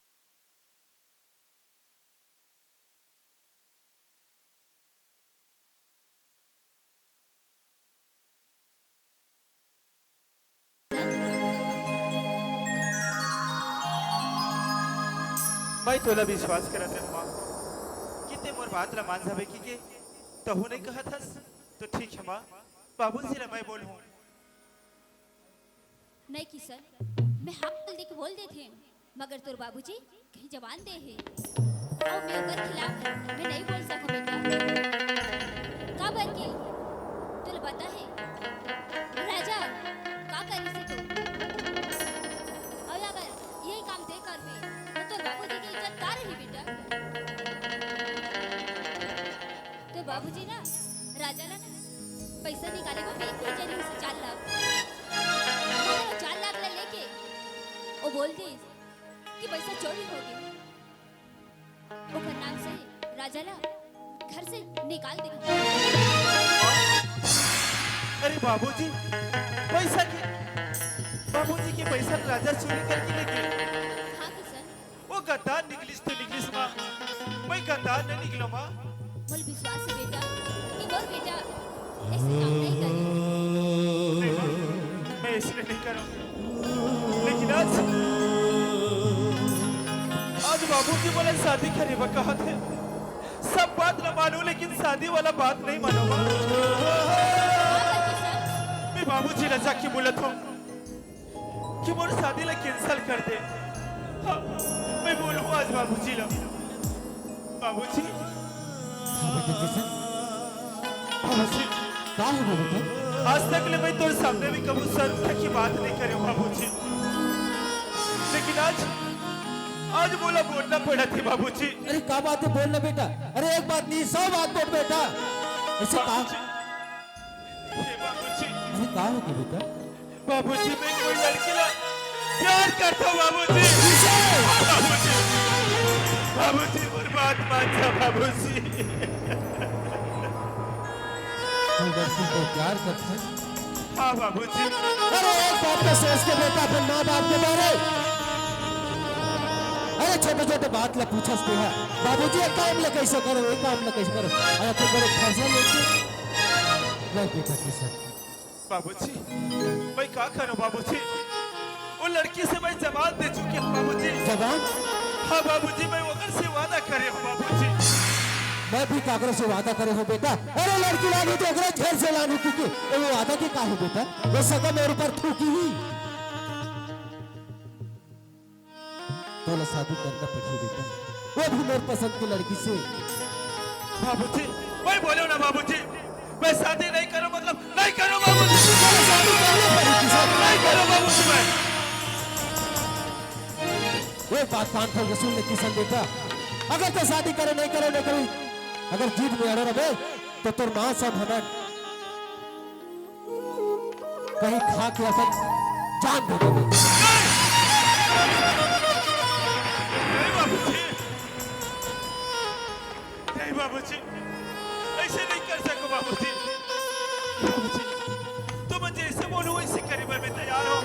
मैं तोला विश्वास करत हँव माँ कि तें मोर बात ला मान जाबे कहिके, तहूँ नइ कहत हस, तो ठीक हे माँ, बाबूजी ला मैं बोलहूँ। नहीं किशन, मैं हाँ बोल दे के बोल देथे, मगर तोर बाबूजी कहीं जबान दे हे, अउ मैं ओकर खिलाफ मैं नहीं बोल सकूँ बेटा। काबर कि तोला पता हे राजा का करिस हे तो, अउ अगर यही काम तैं करबे तो तोर बाबूजी के इज्जत का रही बेटा? तोर बाबूजी ना राजा ला ना पैसा निकाले बर बैंक भेजे रहिस हे चार लाख। मगर वो चार लाख ला लेके वो बोल दिस कि पैसा चोरी हो गे। ओकर नाम से राजा ला घर से निकाल दे। अरे बाबूजी, पैसा के, बाबूजी के पैसा राजा चोरी करके ले गे। हाँ किशन, वो गद्दार निकलिस तो निकलिस माँ, मैं गद्दार नहीं निकलों माँ। मोला विश्वास हे बेटा कि मोर बेटा ऐसे काम नहीं करे। नहीं माँ, मैं ऐसे नहीं करूँ। लेकिन आज, आज बाबूजी मोला शादी करे बर कहत हे। सब बात ला मानूँ लेकिन शादी वाला बात नहीं मानूँ माँ। मैं बाबूजी ला जाके बोलत हँव कि मोर शादी ला cancel कर दे। हाँ, मैं बोलहूँ आज बाबूजी ला। बाबूजी। हाँ बेटा किशन। बाबूजी। का हो बेटा? आज तक ले मैं तोर सामने भी कभू सर उठा के बात नहीं करे हँव बाबूजी। लेकिन आज, आज मोला बोलना पड़त हे बाबूजी। अरे का बात हे, बोल ना बेटा। अरे एक बात नहीं, सौ बात बोल बेटा। ऐसे का? बाबूजी। हे बाबूजी। अरे का हो गया बेटा? बाबूजी, मैं कोई लड़की ला प्यार करता हूँ बाबूजी। किसे? बाबूजी, बाबूजी, मोर बात मान जा बाबूजी। तू लड़की को प्यार करता है? हाँ बाबूजी। अरे एक बात तो सोच के बेटा, अपन माँ बाप के बारे। अरे छोटे छोटे बात ला पूछस तैं हा। बाबूजी, ये काम ला कैसे करो, ये काम ला कैसे करो? अरे तुम बड़े फैसला लेके। नहीं बेटा, किशन। बाबूजी, मैं का करूं बाबूजी? वो लड़की से मैं जवाब दे चुके हूं बाबूजी। जवाब? हाँ बाबूजी, मैं ओकर से वादा करे हूं बाबूजी। मैं भी काकरो से वादा करे हूं बेटा। अरे लड़की लानी तो ओकरे घर से लानी, क्योंकि वो वादा के का है बेटा? वो सगा मेरे ऊपर थूकी ही। तोला शादी करना पड़ही बेटा, वो भी मोर पसंद की लड़की से। बाबूजी, मैं बोले ना बाबूजी, मैं शादी नहीं करूं, मतलब नहीं करूं बाबूजी। तोला शादी करना पड़ही किशन। नहीं करूं बाबूजी मैं। वो बात कान खोल के सुन ले किशन बेटा, अगर तो शादी करे नहीं करे नहीं करे, अगर जिद में अड़े रहे तो तोर मां सब हमन कहीं खा के अपन जान दे देबे। नहीं बाबूजी, नहीं बाबूजी, ऐसे नहीं कर सको बाबूजी। बाबूजी, तुम जैसे बोलो वैसे करे बर मैं तैयार हूँ,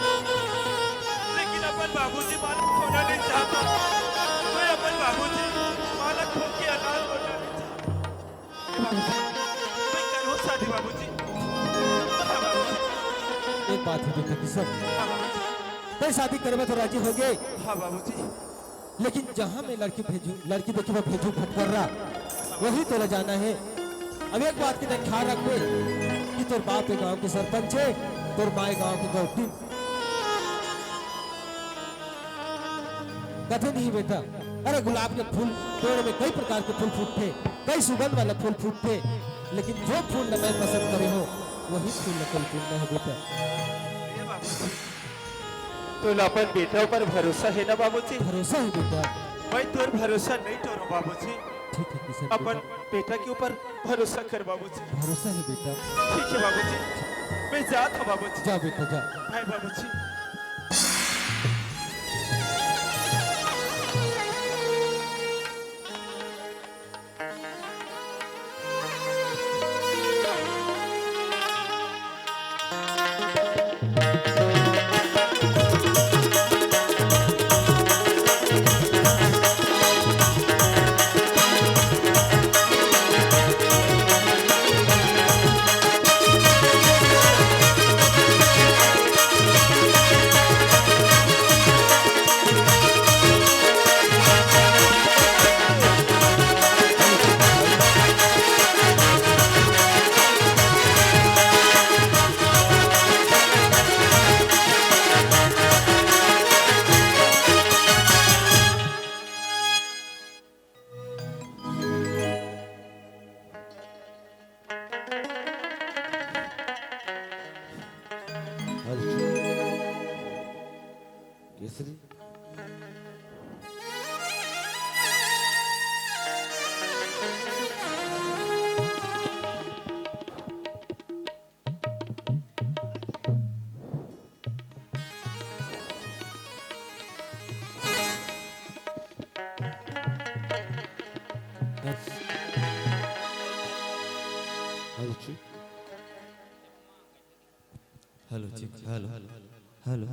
लेकिन अपन बाबूजी मालक होना नहीं चाहता। मैं अपन बाबूजी मालक होके अनाथ होना नहीं चाहता। बाबूजी, मैं करूँ शादी बाबूजी। हाँ बाबूजी। एक बात है बेटा किशन, हाँ बाबूजी। तय शादी करे में तो राजी हो गए, हाँ बाबूजी। लेकिन जहाँ मैं लड़की भेजू, लड़की देखे बर भेजू भटकर्रा, वही तोला जाना है। अब एक बात के तैं ख्याल रखबे कि तोर बाप ए गांव के सरपंच है, तोर माँ ए गांव के गौटिन। कथे नहीं बेटा, अरे गुलाब के फूल, पेड़ में कई प्रकार के फूल फूटथे, कई सुगंध वाला फूल फूटथे, लेकिन जो फूल ल मैं पसंद करे हो, वही फूल ल कल फूलना है बेटा। तोला अपन बेटा ऊपर भरोसा है ना बाबूजी? भरोसा है बेटा। मैं तोर भरोसा नहीं तोड़ूं बाबूजी। ठीक है किशन अपन बेटा। बेटा के ऊपर भरोसा कर बाबूजी। भरोसा है बेटा। ठीक है बाबूजी, मैं जात हूँ बाबूजी। जा बेटा जा। बाय बाबूजी। केसरी। Hello, check. Hello, check. Hello. Hello.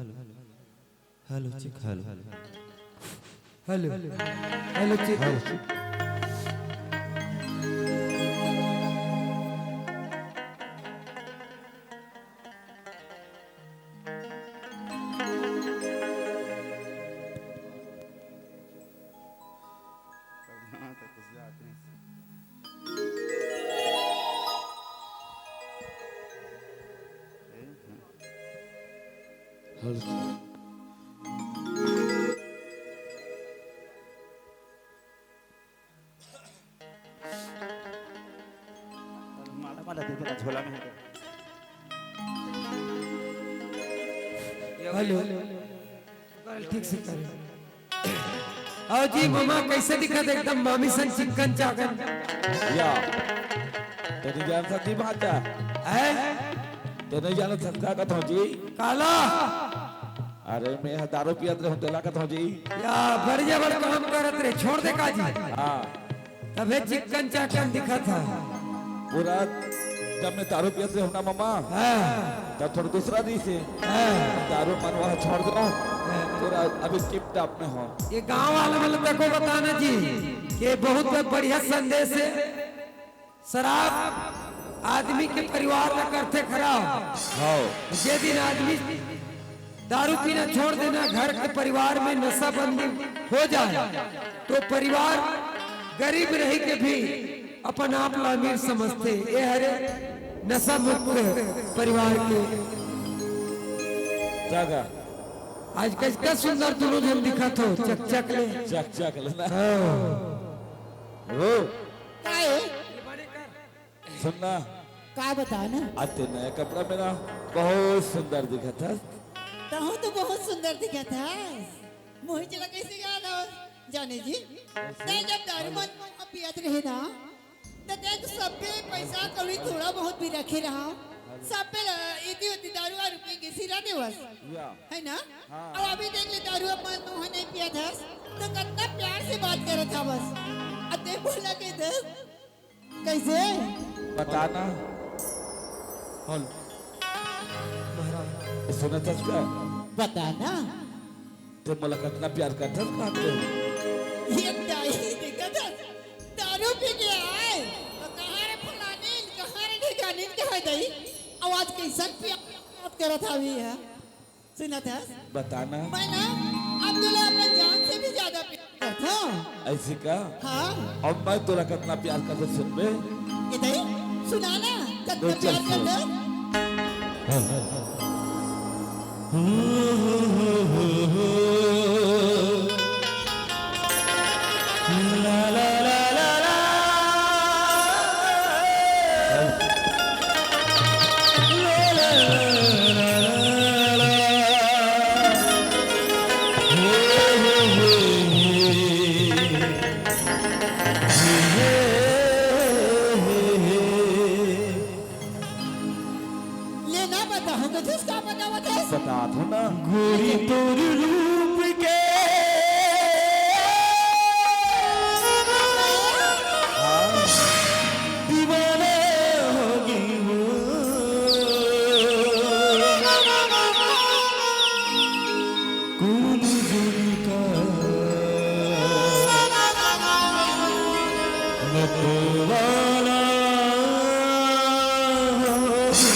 Hello, check. Hello. Hello. Hello, check. Hello, check. माला, माला देखे ला झोला में है। हेलो। ठीक से करे। आओ जी मामा, कैसे दिखत? एकदम मामी सन चिकन चाकन। या। तेरी जान सकी भांजा। है? तेरी जान सका कथो जी। काला। अरे, मैं ह दारू पियत रहूं, तेला कथो जी। या, बढ़िया बड़ काम करत रहे, छोड़ दे का जी। हाँ। तबे चिकन चाकन दिखत ह। पूरा जब मैं दारू पियत रहूं ना मामा, हाँ। तब थोड़ा दूसरा दिस हे। हाँ। दारू मन वहाँ छोड़ दो। हाँ। पूरा अभी टिप टाप में हो। ये गांव वाला मन ला तको बताना जी, कि बहुत बढ़िया संदेश हे। शराब आदमी के परिवार ला करथे खराब। हाँ। जे दिन आदमी दारू पीना छोड़ देना, घर के परिवार में नशाबंदी हो जाए, तो परिवार गरीब रही के भी अपन आप ला अमीर समझथे। ये हरे नशा मुक्त परिवार के। जागा। आज कतका सुंदर दोनों झन दिखत हो, चकचक ले। चकचक ले ना। हाँ। ओ। काहे? सुन ना। का बता ना? आज ते नया कपड़ा में ना बहुत सुंदर दिखत हस। तहूँ तो बहुत सुंदर दिखत हस। मोहित ला कैसे याद हो, जाने जी? ते जब दारू मन पियत रहे ना, त देख, सब्बे पैसा कौड़ी थोड़ा बहुत भी रखे रहा, सब्बे ल-, इति उति दारू वारू पी के सिरा देवस। या। है ना? हाँ। अब अभी देख ले, दारू अब मन मोहन नहीं पिया था, तो कितना प्यार से बात करत था बस। अब ते बोला के दस, कैसे? बता ना। हल। महाराज। सुनत हस का? बता ना। ते मोला कतना प्यार करथस, का करे? ये दाई, देखत हस, दारू पी के आए, तो कहाँ रे फलानीन, कहाँ रे ढिकानीन, कहाँ दाई? आवाज कैसन प्यार करत हवी है? सुनत हस? बता ना। मैं ना, अब तोला अपन जान से भी ज्यादा प्यार करथों। ऐसे का? हाँ। अब मैं तोला कतना प्यार करथों, सुनबे? ये दाई, सुना ना, कतना प्यार करथों। ले ना बताहूँ, कथस का बतावत हस? बतात हूँ ना। गोरी तोर रूप के हाँ। दीवाना हो गई हूँ। कौन जुल्म का मतवाला हो गई।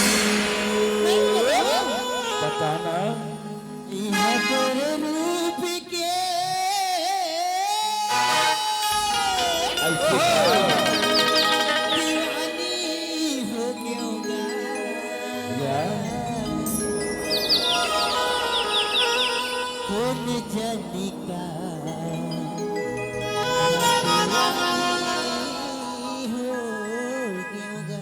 पता ना। यह तोरे रूप के ऐसे दीवानी हो गयोगा। या। कौन जाने का हो गयोगा।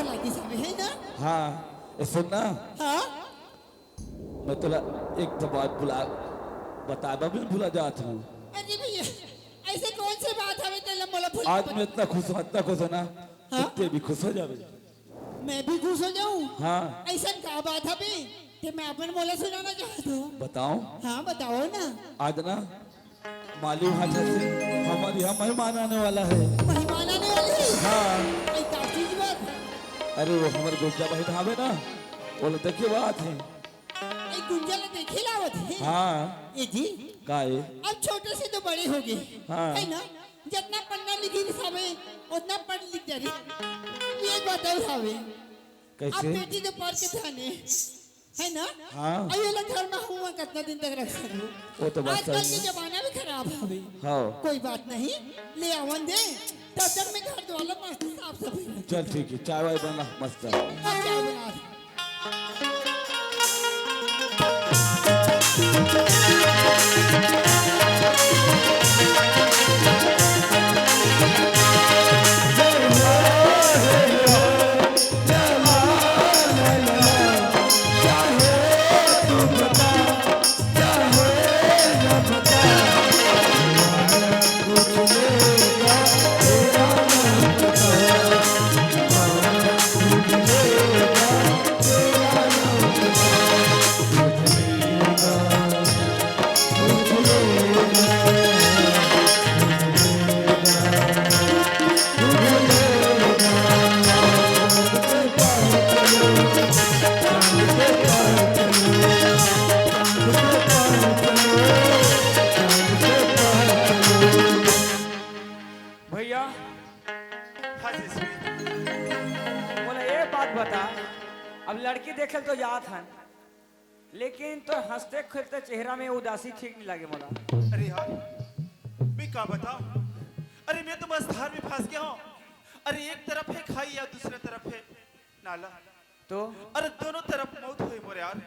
लगी सब, है ना? हाँ, ए, सुन ना। हाँ? मैं तोला एक ठो बात बुला, बताबा में भुला जात हूँ। अरे भैया, ऐसे कौन सी बात हवे तेला मोला भुला आज मैं इतना खुश हूँ, इतना खुश हूँ ना, हाँ? ते भी खुश हो जाबे। मैं भी खुश हो जाऊँ? हाँ। ऐसा का बात हवे? ते मैं अपन मोला सुनाना चाहत हूँ। बताओ। हाँ, बताओ ना। आज ना माली भाटा से हमारे यहाँ मेहमान आने वाला है। मेहमान आने वाले हैं? हाँ। ऐ का चीज बात? अरे वो हमारे गुंजा भाई ढाबे ना, वो लोग देखे बात है। ऐ गुंजा ला देखे लावत है? हाँ। ए जी। का है? अब छोटे से तो बड़े हो गए, हाँ। है ना? जितना पढ़ना लिखी हवे, उतना पढ़ लिख जाही। ये बताओ हवे। कैसे? अब बेटी तो पढ़ के थाने है ना? हाँ। अउ ये ला घर में हुआ कितना दिन तक रख सकूं? वो तो बात आजकल सही के है। जमाना भी खराब हवे। हाँ। कोई बात नहीं, ले आवन दे, तब तक मैं घर द्वार मस्त साफ सफाई रख चल ठीक है, चाय वाय बना मस्त। हाँ, चाय बना। भैया, हाँ जी, मोला ये बात बता, अब लड़की देखे तो जात हन, लेकिन तो हंसते खेलते चेहरा में उदासी ठीक नहीं लगे मोला। अरे यार, मैं का बताऊं? अरे, मैं तो मझधार में फंस गया हूँ। अरे, एक तरफ है खाई या दूसरे तरफ है नाला। तो? अरे, दोनों तरफ मौत होई मोर यार।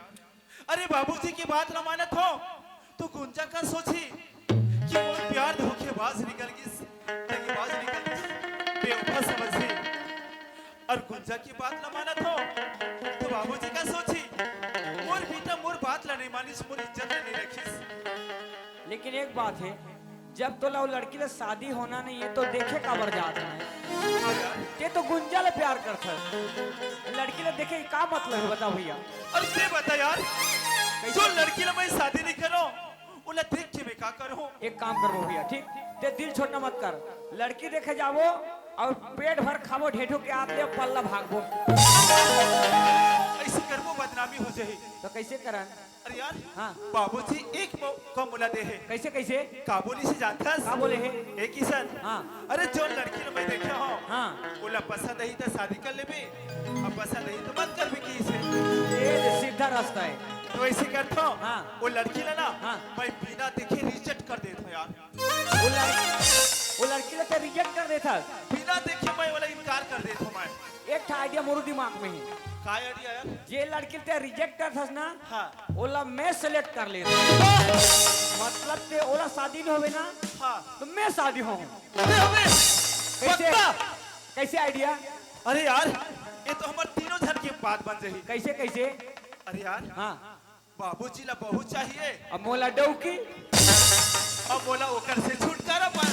अरे, बाबूजी की बात ना मानत हो तो गुंजा का सोची कि मोर प्यार धोखेबाज निकल गिस, दगेबाज निकल गिस, बेवफा समझी। अउ गुंजा की बात ला मानत हो, तो बाबूजी का सोची, मोर बेटा मोर बात ला नहीं मानिस, मोर इज्जत ला नहीं रखिस। लेकिन एक बात है, जब तोला वो लड़की ला शादी होना नहीं है, तो देखे काबर जात है? हाँ यार। ते तो गुंजा ला प्यार करथस, लड़की ला देखे का मतलब है, बता भैया। अरे ते बता यार, कैसे? जो लड़की ला मैं शादी नहीं करो, ओला देख के मैं का करहूं? एक काम करबो भैया, ठीक? ते दिल छोटा मत कर, लड़की देखे जाबो अउ पेट भर खाबो, ढेठू के आत ले पल्ला भागबो। ऐसे करबो, बदनामी हो जाही। तो कैसे करन? अरे यार, हाँ। बाबूजी एक मौका मोला दे हे। कैसे, कैसे? का बोलिस जानथस? का बोले हे? ए किशन। हाँ। अरे जोन लड़की ला मैं देखे हंव, हाँ। ओला पसंद आही त शादी कर लेबे, अब पसंद नहीं तो मत करबे किसे। ये सीधा रास्ता है। तो ऐसे करथंव, हाँ। वो लड़की ला ना, हाँ। मैं बिना देखे रिजेक्ट कर देथंव यार। वो लड़-, वो लड़की ला तो रिजेक्ट कर देथस। बिना देखे मैं ओला इनकार कर देथंव मैं। एक ठा आइडिया मोरो दिमाग में है। का आइडिया यार? जे लड़की ला ते रिजेक्ट करथस ना, हाँ। ओला मैं सिलेक्ट कर लेथंव। मतलब ते ओला शादी नहीं होवे ना, हाँ। तो मैं शादी होहूं। अरे अबे, कैसे? पक्का? कैसे आइडिया? अरे यार, ये तो हमर तीनों झन के बात बन जाही। कैसे, कैसे? अरे यार, हाँ। बाबूजी ला बहू चाहिए। अब मोला डौकी। अब मोला ओकर से छुटकारा पा।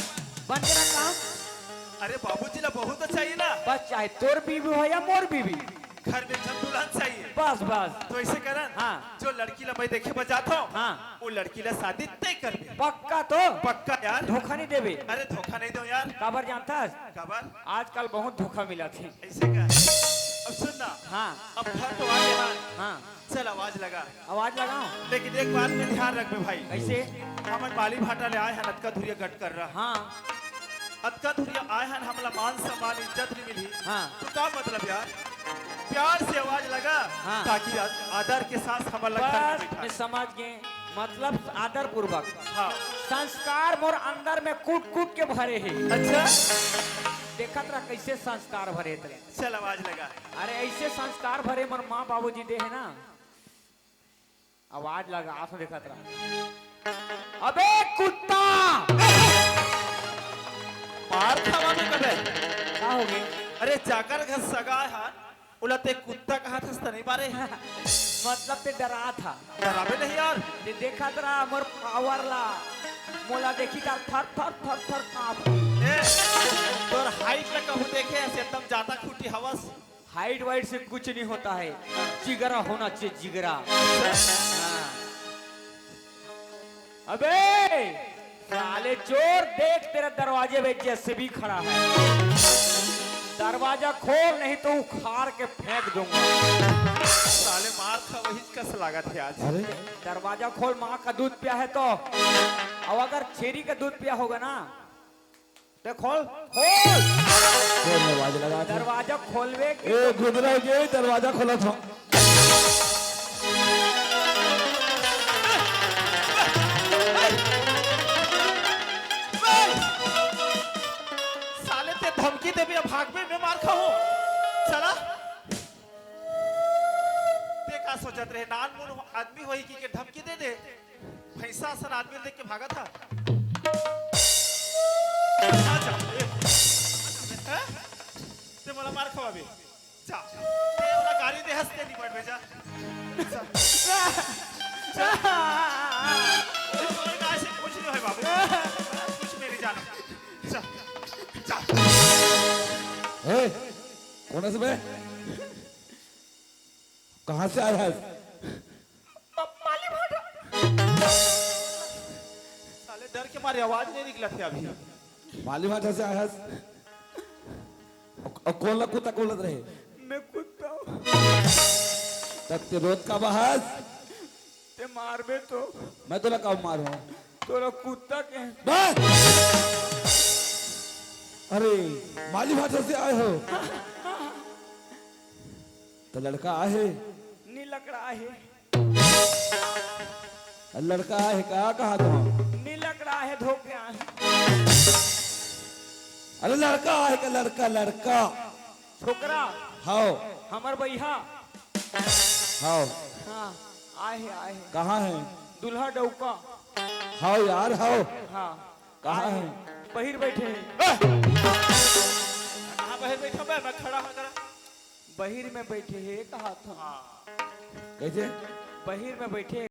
बन गया काम। अरे बाबूजी ला बहू तो चाहिए ना। बस चाहे तोर बीवी हो या मोर बीवी। घर में एक झन दुल्हन चाहिए। बस, बस। तो ऐसे करन, हाँ। जो लड़की ला मैं देखे बर जाथंव, हाँ। वो लड़की ला शादी तय कर दे। पक्का तो? पक्का यार। धोखा नहीं देबे। अरे धोखा नहीं दो यार। काबर जानथस? काबर? आजकल बहुत धोखा मिलथे। ऐसे का? अब सुन ना। हाँ। अब घर तो आ गया। हाँ। चल आवाज लगा। आवाज लगाओ। लेकिन एक बात में ध्यान रखबे भाई। कैसे? हमन माली भाटा ले आए हन, अतका धुरिया गट कर रहा। हाँ। अतका धुरिया आए हन, हमला मान सम्मान इज्जत नहीं मिली। हाँ। तो का मतलब यार? प्यार से आवाज लगा, हाँ। ताकि आ-, आदर के साथ हमन ला घर में बस, बैठा। मैं समझ गए। मतलब आदर पूर्वक। हाँ। संस्कार मोर अंदर में कूट कूट के भरे हे। अच्छा। देखत रह कैसे संस्कार भरे तेरे। चल आवाज लगा। अरे ऐसे संस्कार भरे मोर माँ बाबूजी दे हे ना। आवाज लगा, आंख देखत रहा। अबे कुत्ता! मार खावा में कबे। का हो गए? अरे जाकर घर सगा है, ओला ते कुत्ता कहाथस त नहीं मारे? मतलब ते डराथा। डराबे नहीं यार। ते देखत रहा मोर पावर ला। मोला देखही त थर थर थर थर कांप। ए, तोर हाइट ला कहूं देखे हस, एकदम जादा खूंटी हवस। हाइट वाइट से कुछ नहीं होता है, जिगरा होना चाहिए, जिगरा। हाँ। अबे साले चोर, देख तेरा दरवाजे में जेसीबी खड़ा है, दरवाजा खोल नहीं तो उखाड़ के फेंक दूंगा। साले मार खा वही कस लागत हे आज। अरे दरवाजा खोल, माँ का दूध पिया है तो, और अगर छेरी का दूध पिया होगा ना तो खोल, खोल। खोल, आवाज लगा दे। दरवाजा खोलवे के ए, गुदरा के दरवाजा खोला था। साले ते धमकी देबे, भागबे, मैं मार खाहूं। साला, ते का सोचत रहे, नानमुन आदमी होही कि के धमकी दे दे? भैंसा असन आदमी देख के भागत हा। जा, जा, ए, हैं? ते मोला मार खवाबे। जा। ते ओला गारी दे हंसते नहीं पड़ रहे, जा। जा। जा। और गाय से कुछ नहीं होय बाबू। कुछ मेरी जान। जा। जा। ए, कोन हस बे? कहाँ से आया है? म-, माली भाटा। साले डर के मारे आवाज नहीं निकला थे अभी। माली भाटा से आया है? अ, अ, कोन ला कुत्ता बोलत रहे? मैं कुत्ता हूँ। तब ते रोत का बहस? ते मारबे तो। मैं तोला का मारूं? तोला कुत्ता के। बस! अरे, माली भाटा से आए हो? तो लड़का आहे? नी लकड़ा आहे। लड़का आहे का कहा तुम? नी लकड़ा आहे, धोके आहे। अरे लड़का आहे का लड़का, लड़का? छोकरा? हाव। हमर बइहा? हाव। हाँ, आहे, आहे। कहाँ है? दूल्हा डौका। हाव यार, हाव। हाँ। कहाँ आहे? बहिर बैठे हे। कहाँ बहिर बैठा बे? मैं खड़ा हूँ जरा। बहिर में बैठे हे, कहा था। हाँ। कैसे? बहिर में बैठे हे।